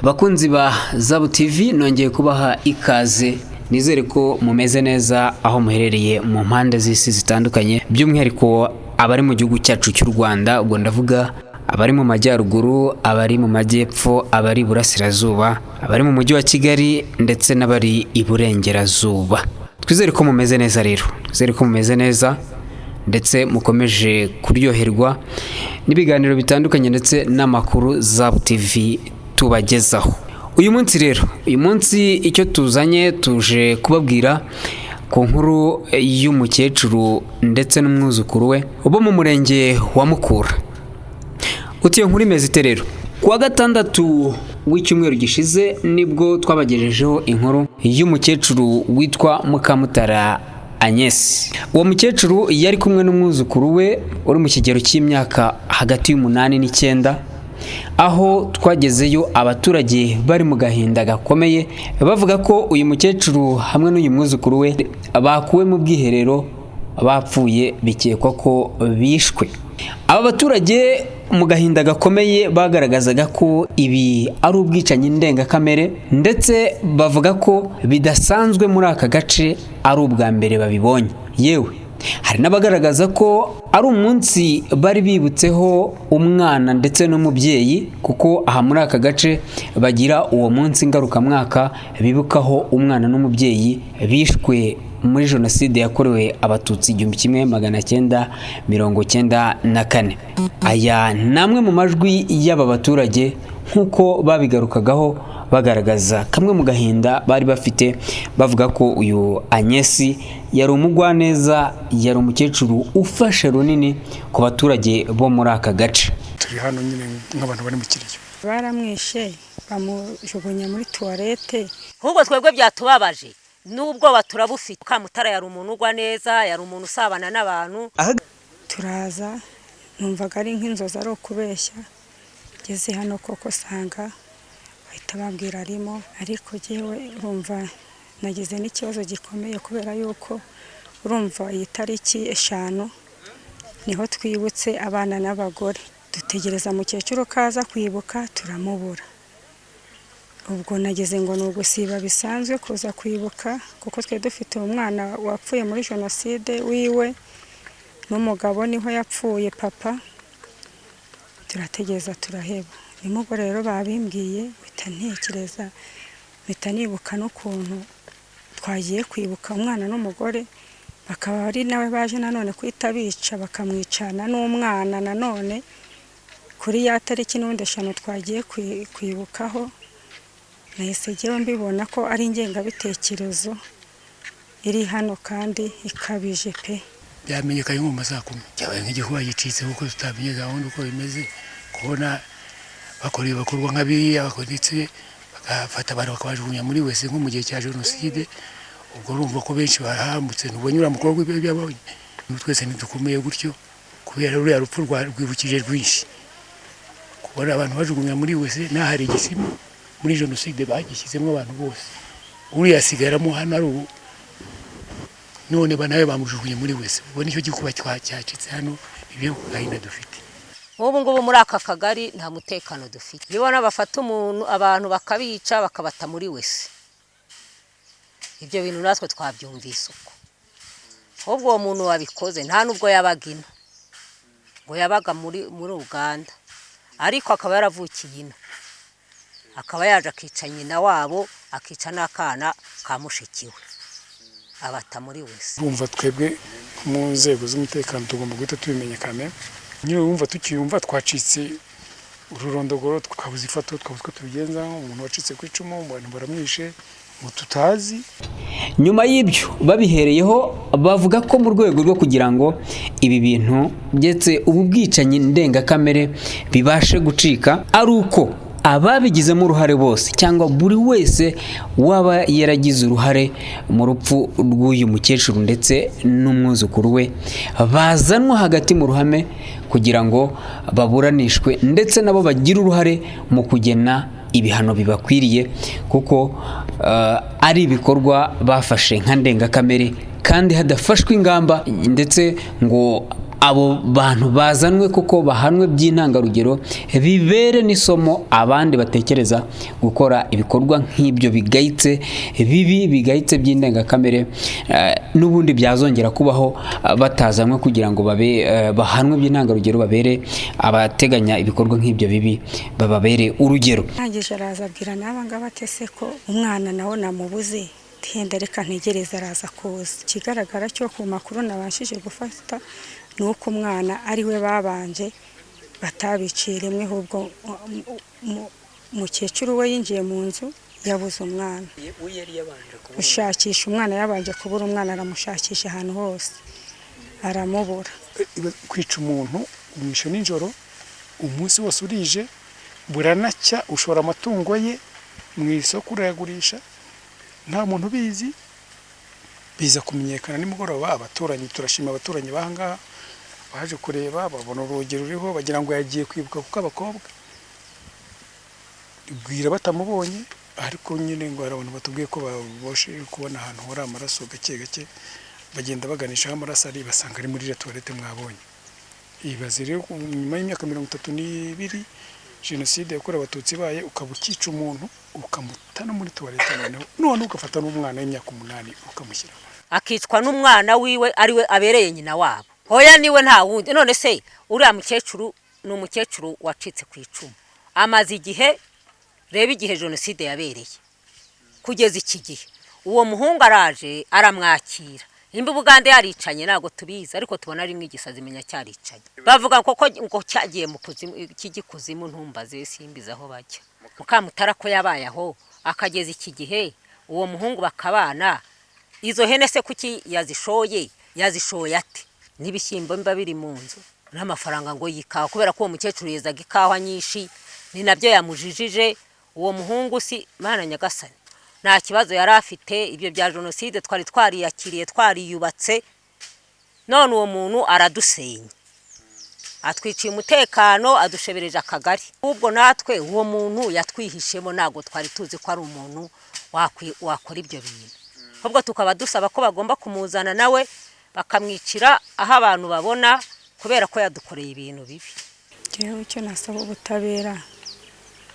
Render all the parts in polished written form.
Bakunzi ba Zabu TV, nongeye kubaha ikaze. Nizere ko mumeze neza aho muherereye mu mpande z'isi zitandukanye, by'umwihariko abari mu gihugu cyacu cy'u Rwanda. Ubwo ndavuga abari mu majyaruguru, abari mu majyepfo, abari iburasirazuba, abari mu mujyi wa Kigali ndetse n'abari iburengerazuba. Twizere ko mumeze neza rero, twizere ko mumeze neza ndetse mukomeje kuryoherwa n'ibiganiro bitandukanye ndetse n'amakuru Zabu TV tubagezaho. Uyu munsi rero, uyu munsi icyo tuzanye, tuje kubabwira ku nkuru y'umukecuru ndetse n'umwuzukuru we bo mu murenge wa Mukura. Uti iyo nkuru imeze ite rero? Ku wa gatandatu w'icyumweru gishize nibwo twabagejejeho inkuru y'umukecuru witwa Mukamutara Agnes. Uwo mukecuru yari kumwe n'umwuzukuru we uri mu kigero cy'imyaka hagati y' 8 n'9, aho twagezeyo abaturage bari mu gahinda gakomeye, bavuga ko uyu mukecuru hamwe n'uyu mwuzukuru we bakuwe mu bwiherero bapfuye, bikekwa ko bishwe. Aba baturage mu gahinda gakomeye bagaragazaga ko ibi ari ubwicanyi ndengakamere, ndetse bavuga ko bidasanzwe muri aka gace, ari ubwa mbere babibonye. Yewe, hari n'abagaragaza ko ari umunsi bari bibutseho umwana ndetse n'umubyeyi, kuko aha muri aka gace bagira uwo munsi ngarukamwaka bibukaho umwana n'umubyeyi bishwe muri Jenoside yakorewe Abatutsi 1994. Aya ni amwe mu majwi y'aba baturage nk'uko babigarukagaho, bagaragaza kamwe mu gahinda bari bafite, bavuga ko uyu Agnès yari umugwaneza, yari umukecuru ufashe runini ku baturage bo muri aka gace. Turi hano nyine nk'abantu bari mu kiriyo. Baramwishe, bamujugunya muri tuwarete. Ahubwo twebwe byatubabaje n'ubwoba turabufite. Kamutara yari umuntu ugwa neza, yari umuntu usabana n'abantu. Turaza, numvaga ari nk'inzozi, ari ukubeshya. Ngeze hano koko usanga bahita bambwira arimo, ariko jyewe urumva nagize n'ikibazo gikomeye, kubera yuko urumva iyi tariki 5 niho twibutse abana n'abagore. Dutegereza mukecuru kaza kwibuka, turamubura. Ubwo nageze ngo ni ugusiba bisanzwe kuza kwibuka, kuko twari dufite umwana wapfuye muri Jenoside wiwe n'umugabo niho yapfuye papa. Turategereza turaheba. Nimugoroba rero babimbwiye, mpita ntekereza, mpita nibuka n'ukuntu twagiye kwibuka umwana n'umugore, bakaba ari nawe baje nanone guhita bica, bakamwicana n'umwana nanone kuri ya tariki n'ubundi 5 twagiye kwibukaho. Nahise ngewe mbibona ko ari ingengabitekerezo iri hano kandi ikabije pe. Byamenyekanye nko mu ma saa 10. Cyabaye nk'igikuba gicitse, kuko tutamenye gahunda uko bimeze. Kubona bakora ibikorwa nka biriya, ndetse bagafata abantu bakabajugunya muri wese nko mu gihe cya Jenoside, ubwo urumva ko benshi barahambutse. Ntubonye uriya mukobwa ibyo yabonye? Twese ntidukomeye gutyo kubera ruriya rupfu rwibukije rwinshi. Kubona abantu bajugunya muri wese, n'ahari igisimu muri Jenoside bagishyizemo abantu bose, uriya asigaramo hano ari ubu, none nawe bamujugunye muri wese. Ubwo nicyo gikuba cyacitse hano, ibyo gahinda dufite. Nk'ubu ngubu muri aka kagari nta mutekano dufite. Nibona bafata umuntu, abantu bakabica, bakabata muri wese, ibyo bintu natwe twabyumvise uko. Ahubwo uwo muntu wabikoze nta n'ubwo yabaga ino, ngo yabaga muri Uganda, ariko akaba yaravukiye ino, akaba yaje akica nyina wabo, akica n'akana ka mushiki we, abata muri wese. Urumva twebwe mu nzego z'umutekano tugomba guhita tubimenyekana nyine. Urumva tukiyumva twacitse ururondogoro, twabuze ifato, twabuze uko tubigenza. Umuntu wacitse ku icumu, abantu baramwishe ngo tutazi. Nyuma y'ibyo babihereyeho bavuga ko mu rwego rwo kugira ngo ibi bintu ndetse ubu bwicanyi ndengakamere bibashe gucika, ari uko ababigizemo uruhare bose, cyangwa buri wese waba yaragize uruhare mu rupfu rw'uyu mukecuru ndetse n'umwuzukuru we, bazanwa hagati mu ruhame kugira ngo baburanishwe, ndetse nabo bagire uruhare mu kugena ibihano bibakwiriye, kuko ari ibikorwa bafashe nka ndengakamere, kandi hadafashwe ingamba ndetse ngo Abo bantu bazanwe kuko bahanwe by'intangarugero, bibere n'isomo abandi batekereza gukora ibikorwa nk'ibyo bigayitse bibi, bigayitse by'indengakamere, n'ubundi byazongera kubaho batazanwe kugira ngo babe bahanwe by'intangarugero, babere abateganya ibikorwa nk'ibyo bibi, bababere urugero. Arangije araza abwira n'aba ngaba ati ese ko umwana nawe namubuze, henda reka ntegereze araza kuza. Ikigaragara cyo ku makuru nabashije gufata ni uko umwana ari we babanje, batabiciye rimwe, ahubwo umukecuru we yinjiye mu nzu yabuze umwana, gushakisha umwana, yabanje kubura umwana, aramushakisha ahantu hose aramubura. Kwica umuntu umwishe nijoro, umunsi wose urije, buranacya, ushora amatungo ye mu isoko urayagurisha, nta muntu ubizi. Biza kumenyekana nimugoroba. Abaturanyi, turashima abaturanyi b'ahangaha baje kureba, babona urugi ruriho, bagira ngo yagiye kwibuka kuko abakobwa bwira batamubonye. Ariko nyine ngo hari abantu batubwiye ko babashe kubona ahantu hari amaraso gake gake, bagenda baganishaho amaraso ari, basanga ari muri toilette mwabonye. Ibaze rero, nyuma y'imyaka 32 jenoside yakorewe Abatutsi ibaye, ukaba ukica umuntu ukamuta no muri toilette, noneho ugafata n'umwana w'imyaka 8 ukamushyira akicwa n'umwana wiwe ariwe abereye nyina wabo. Hoya niwe, nta wundi. None se uriya mukecuru ni umukecuru wacitse ku icumu, amaze igihe, reba igihe jenoside yabereye kugeza iki gihe, uwo muhungu araje aramwakira. Nimba Ubugande yaricanye ntabwo tubizi, ariko tubona ari nk'igisazi menya cyaricanye. Bavuga ko ngo cyagiye mu kuzimu, cy'igikuzimu, ntumbaze, simbizi aho bajya. Mukamutara ko yabaye aho akageza iki gihe, uwo muhungu bakabana, izo hene se kuki yazishoye? Yazishoye ate n'ibishyimbo biba biri mu nzu n'amafaranga ngo yikawa? Kubera ko uwo mukecuru yezaga ikawa nyinshi, ni nabyo yamujijije. Uwo muhungu si Mana nyagasani, nta kibazo yari afite. Ibyo bya jenoside twari twariyakiriye, twariyubatse. None uwo muntu aradusenya, atwiciye umutekano, adushebereje akagari. Ubwo natwe uwo muntu yatwihishemo, ntabwo twari tuzi ko ari umuntu wakora ibyo bintu. Ahubwo tukaba dusaba ko bagomba kumuzana nawe bakamwicira aho abantu babona, kubera ko yadukoreye ibintu bibi. Njyewe icyo nasaba ubutabera,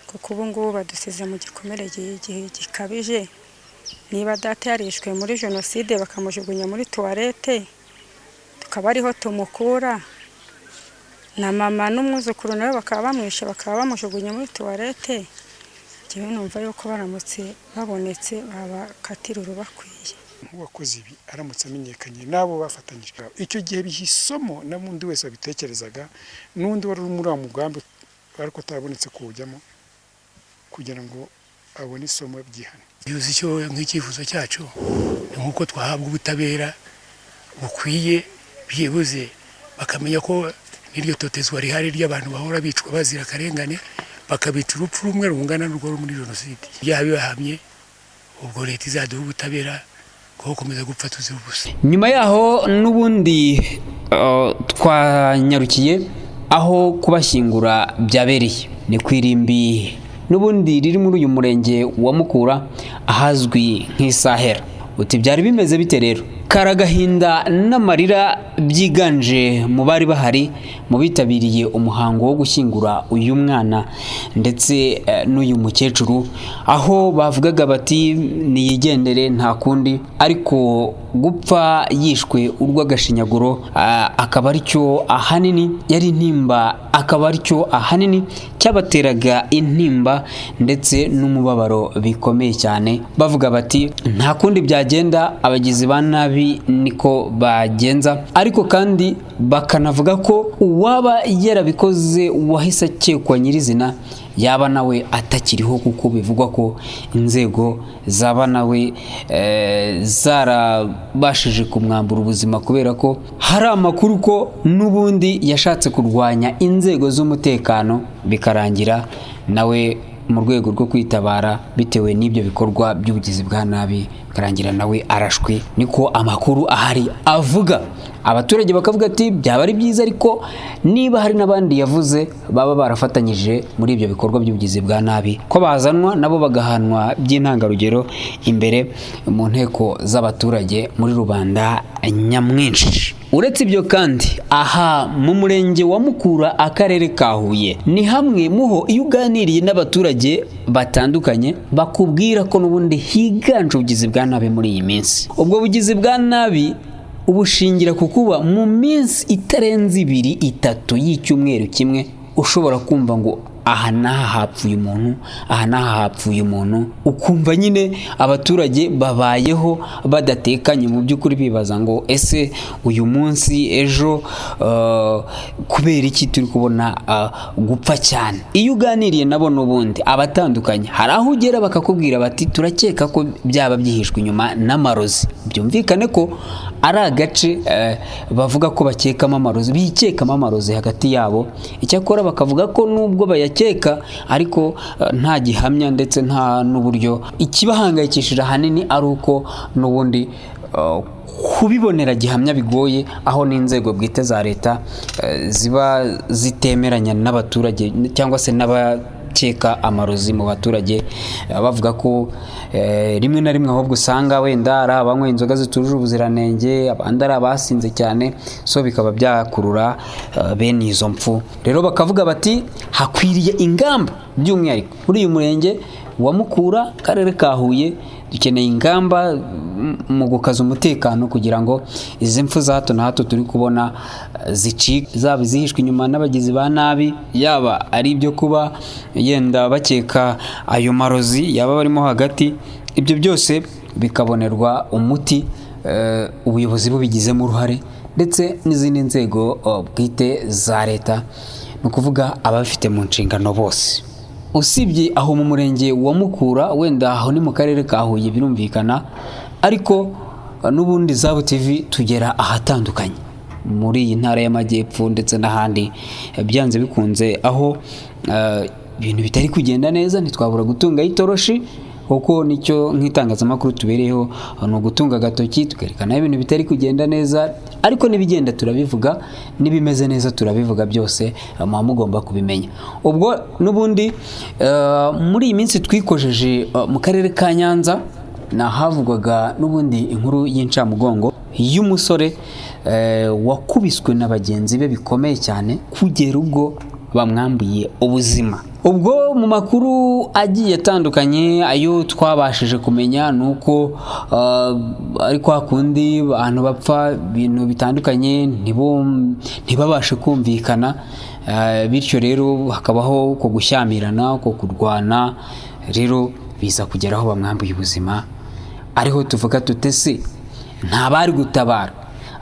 kuko ubu ngubu badusize mu gikomere gikabije. Niba data yarishwe muri jenoside bakamujugunya muri toilette, tukaba ariho tumukura, na mama n'umwuzukuru nawe bakaba bamwishe, bakaba bamujugunya muri toilette, njyewe numva yuko baramutse babonetse babakatira urubakwiye. Nk'uwakoze ibi aramutse amenyekanye n'abo bafatanyije, icyo gihe biha isomo n'undi wese wabitekerezaga, n'undi wari uri muri uwo mugambi ariko atarabonetse kuwujyamo, kugira ngo abone isomo byihane. Yuzi icyo nk'icyifuzo cyacu ni nk'uko twahabwa ubutabera bukwiye, byibuze bakamenya ko n'iryo totezwa rihari ry'abantu bahora bicwa bazira akarengane, bakabica urupfu rumwe rungana n'urwo muri jenoside. Ibyaha bibahamye, ubwo leta izaduha ubutabera, kuko gukomeza gupfa tuzira ubusa. Nyuma yaho n'ubundi twanyarukiye aho kubashyingura byabereye, ni ku irimbi n'ubundi riri muri uyu murenge wa Mukura, ahazwi nk'Isahera. Uti byari bimeze bite rero? Karagahinda n'amarira byiganje mu bari bahari, mu bitabiriye umuhango wo gushyingura uyu mwana ndetse n'uyu mukecuru, aho bavugaga bati niyigendere nta kundi, ariko gupfa yishwe urw'agashinyaguro akaba aricyo ahanini yari intimba, akaba aricyo ahanini cyabateraga intimba ndetse n'umubabaro bikomeye cyane. Bavuga bati nta kundi byagenda, abagizi ba nabi niko bagenza. Ariko kandi bakanavuga ko uwaba yarabikoze wahise akekwa nyirizina yaba nawe atakiriho, kuko bivugwa ko inzego zaba nawe zarabashije kumwambura ubuzima, kubera ko hari amakuru ko n'ubundi yashatse kurwanya inzego z'umutekano, bikarangira nawe mu rwego rwo kwitabara bitewe n'ibyo bikorwa by'ubugizi bwa nabi, bikarangira nawe arashwe. Niko amakuru ahari avuga. Abaturage bakavuga ati byaba ari byiza ariko niba hari n'abandi yavuze baba barafatanyije muri ibyo bikorwa by'ubugizi bwa nabi, ko bazanwa nabo bagahanwa by'intangarugero imbere mu nteko z'abaturage, muri rubanda nyamwinshi. Uretse ibyo kandi, aha mu murenge wa Mukura, akarere ka Huye, ni hamwe muho iyo uganiriye n'abaturage batandukanye bakubwira ko n'ubundi higanje ubugizi bwa nabi muri iyi minsi. Ubwo bugizi bwa nabi ubushingira ku kuba mu minsi itarenze ibiri, itatu y'icyumweru kimwe ushobora kumva ngo aha n'aha hapfuye umuntu, aha n'aha hapfuye umuntu, ukumva nyine abaturage babayeho badatekanye mu by'ukuri, bibaza ngo ese uyu munsi, ejo, kubera iki turi kubona gupfa cyane? Iyo uganiriye nabo n'ubundi abatandukanye, hari aho ugera bakakubwira bati turakeka ko byaba byihishwe inyuma n'amarozi. Byumvikane ko ari agace bavuga ko bakekamo amarozi, bikekamo amarozi hagati yabo. Icyakora bakavuga ko nubwo bayakeka ariko nta gihamya ndetse nta n'uburyo. Ikibahangayikishije ahanini ari uko n'ubundi kubibonera gihamya bigoye, aho n'inzego bwite za leta ziba zitemeranya n'abaturage cyangwa se n'abakeka amarozi mu baturage, bavuga ko rimwe na rimwe ahubwo usanga wenda ari abanywa inzoga zitujuje ubuziranenge, abandi ari abasinze cyane, so bikaba byakurura bene izo mpfu. Rero bakavuga bati hakwiriye ingamba, by'umwihariko muri uyu murenge wa Mukura, karere ka Huye, dukeneye ingamba mu gukaza umutekano kugira ngo izi mpfu za hato na hato turi kubona zicike, zaba izihishwe inyuma n'abagizi ba nabi, yaba ari ibyo kuba yenda bakeka ayo marozi yaba barimo hagati, ibyo byose bikabonerwa umuti, ubuyobozi bubigizemo uruhare ndetse n'izindi nzego bwite za leta, ni ukuvuga ababifite mu nshingano bose. Usibye aho mu murenge wa Mukura, wenda aho ni mu karere ka Huye birumvikana, ariko n'ubundi Zabu TV tugera ahatandukanye muri iyi ntara y'Amajyepfo ndetse n'ahandi, byanze bikunze aho ibintu bitari kugenda neza ntitwabura gutunga itoroshi, kuko nicyo nk'itangazamakuru tubereyeho, ni ugutunga agatoki tukerekana ibintu bitari kugenda neza, ariko n'ibigenda turabivuga, n'ibimeze neza turabivuga, byose muba mugomba kubimenya. Ubwo n'ubundi muri iyi minsi twikojeje mu karere ka Nyanza, nahavugwaga n'ubundi inkuru y'incamugongo y'umusore wakubiswe na bagenzi be bikomeye cyane kugera ubwo bamwambuye ubuzima. Ubwo mu makuru agiye atandukanye ayo twabashije kumenya ni uko ari kwa kundi abantu bapfa ibintu bitandukanye ntibabashe kumvikana, bityo rero hakabaho ko gushyamirana, ko kurwana, rero biza kugeraho bamwambuye ubuzima. Ariho tuvuga tutese nta bari gutabara,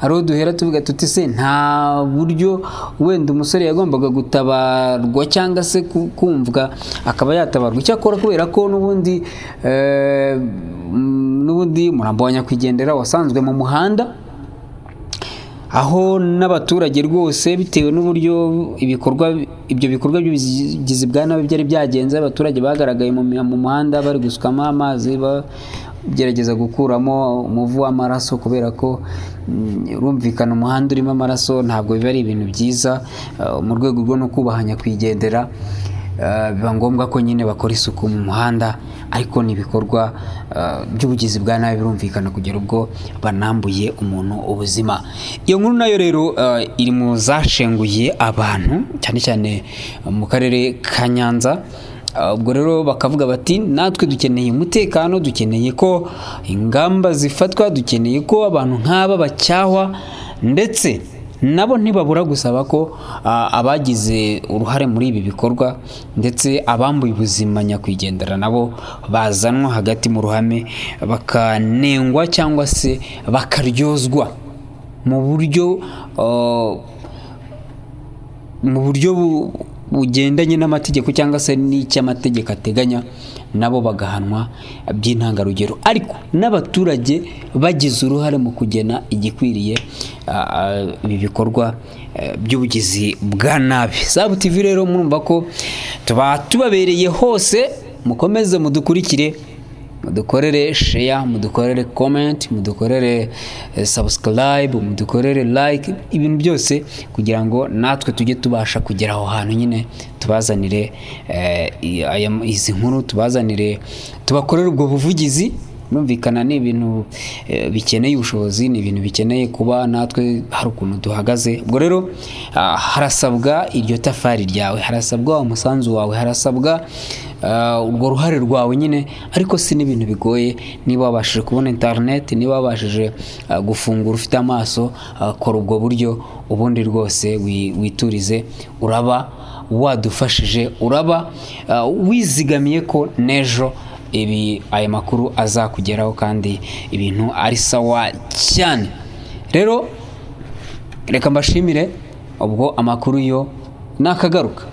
ariho duhera tuvuga tuti se nta buryo wenda umusore yagombaga gutabarwa cyangwa se kumvwa akaba yatabarwa. Icyakora kubera ko n'ubundi umurambo wa nyakwigendera wasanzwe mu muhanda, aho n'abaturage rwose bitewe n'uburyo ibyo bikorwa by'ubugizi bwa nabi byari byagenze, abaturage bagaragaye mu muhanda bari gusukamo amazi, bagerageza gukuramo umuvu w'amaraso, kubera ko urumvikana umuhanda urimo amaraso ntabwo biba ari ibintu byiza. Mu rwego rwo no kubaha nyakwigendera, biba ngombwa ko nyine bakora isuku mu muhanda, ariko ni ibikorwa by'ubugizi bwa nabi birumvikana kugera ubwo banambuye umuntu ubuzima. Iyo nkuru nayo rero iri mu zashenguye abantu cyane cyane mu karere ka Nyanza. Ubwo rero bakavuga bati natwe dukeneye umutekano, dukeneye ko ingamba zifatwa, dukeneye ko abantu nk'aba bacyahwa, ndetse nabo ntibabura gusaba ko abagize uruhare muri ibi bikorwa ndetse abambuye ubuzima nyakwigendera nabo bazanwa hagati mu ruhame, bakanengwa cyangwa se bakaryozwa mu buryo bugendanye n'amategeko cyangwa se n'icy'amategeko ateganya, nabo bagahanwa by'intangarugero. Ariko n'abaturage bagize uruhare mu kugena igikwiriye ibi bikorwa by'ubugizi bwa nabi. Zabu TV rero murumva ko tuba tubabereye hose, mukomeze mudukurikire, mudukorere share, mudukorere comment, mudukorere subscribe, mudukorere like, ibintu byose kugira ngo natwe tujye tubasha kugera aho hantu nyine tubazanire izi nkuru, tubazanire, tubakorere ubwo buvugizi. Birumvikana ni ibintu bikeneye ubushobozi, ni ibintu bikeneye kuba natwe hari ukuntu duhagaze. Ubwo rero harasabwa iryo tafari ryawe, harasabwa umusanzu wawe, harasabwa urwo ruhare rwawe nyine. Ariko si n'ibintu bigoye. Niba wabashije kubona interineti, niba wabashije gufungura ufite amaso, kora ubwo buryo, ubundi rwose witurize, uraba wadufashije, uraba wizigamiye ko n'ejo ibi aya makuru azakugeraho kandi ibintu ari sawa cyane. Rero reka mbashimire, ubwo amakuru yo nakagaruka.